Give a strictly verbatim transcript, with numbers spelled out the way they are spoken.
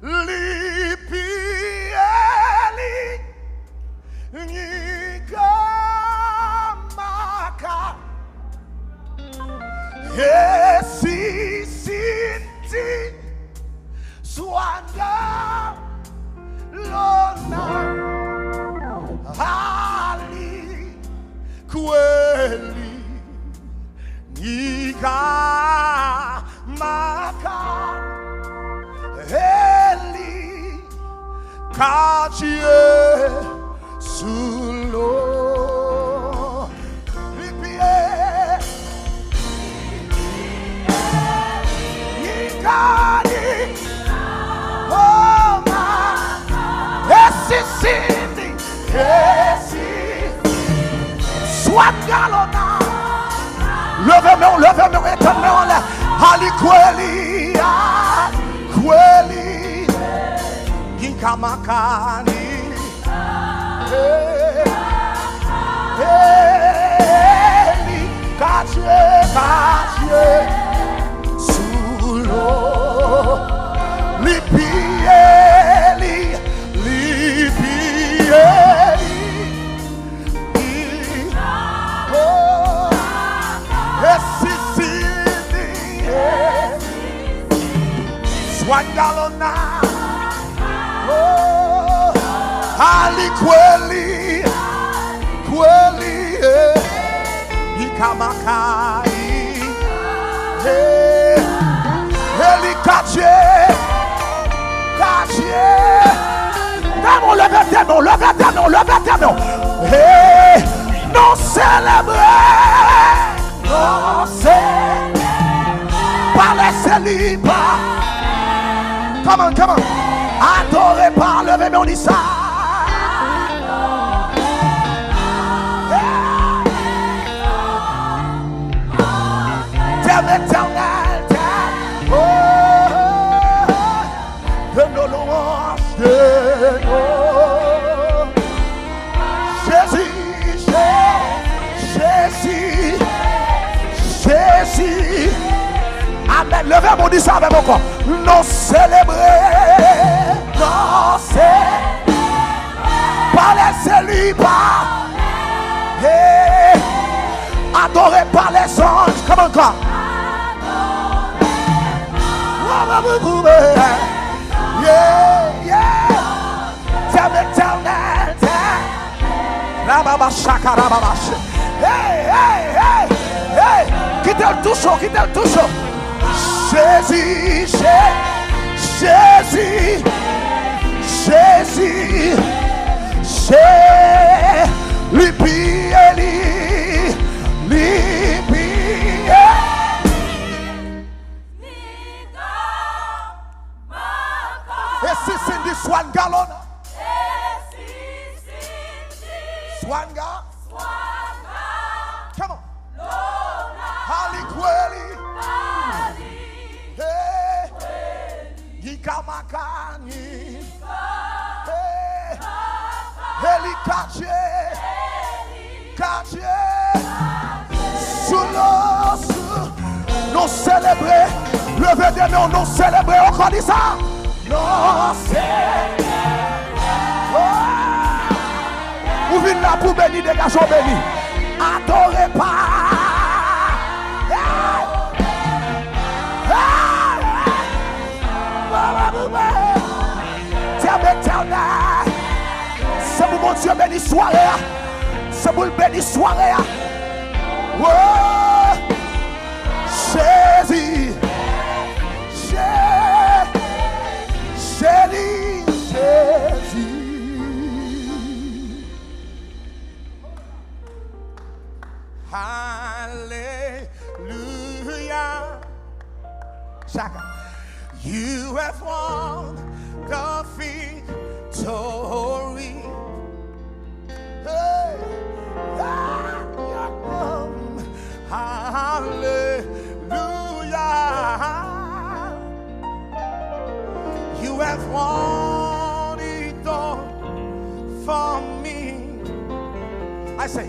Li piye li, ni ka maka. E si Cindy Swanda Lona Ali Kweli Nika Maka Eli Katye sou lo. Li piye. Li gade. Oh, my. E si Cindy. E si. Swanda Lona. Leve men w, leve men w, etann men w anlè. Ali Kweli, Ali Kweli. Nika Maka ni. Hey, hey, li katye, katye sou lo. Li piye li, li piye li. Li, oh, e si Cindy, e si Swanda Lona. Oh, Ali Kweli, Kweli, eh. Nika Maka ni, eh. Eli Katye, Katye. Dam, ou leve tè men w, leve tè men w, leve tè men w. Eh, nou selebre. Non, se pa lè se li pa. Come on, come on. Adore pa, leve men w di sa. Yeah. Tèm etènèl, tèm. Oh. De nos louanges, de nos. Jezi, Je-, Jezi, Jezi. Amèn. Leve men w, di sa avè m ankò. Nou selebre, nou se-, pa lè se li pa. Hey. Adore pa lè zanj. Come on, God. Yeah, yeah. Tèm etènèl, tèm. Rababa chaka, rababa che. Hey, hey, hey, hey. Kite l touche w, kite l touche w. Jezi, Je-, Jezi, Jezi, Je-, li piye li, li piye. E si Cindy Swanda Lona. Swanda. Come on. Ali Kweli. Hey. Nika Maka ni. Hey. Eli Katye. Katye. Sou lo, sou. Nou selebre. Leve de men w, nou selebre. Ankò di sa. Nou selebre. Oh. Ou vin la pou beni, degaje w beni. Adore pa. Hey. Hey. Tèm etènèl. Se pou Bondye beni sware a. Se pou l beni sware a. Oh, Jezi. Je-, Jezi, Jezi. Hallelujah. Chaka. You have won the victory. Hey. Ah, yeah. Hallelujah. You have won it all for me. I say,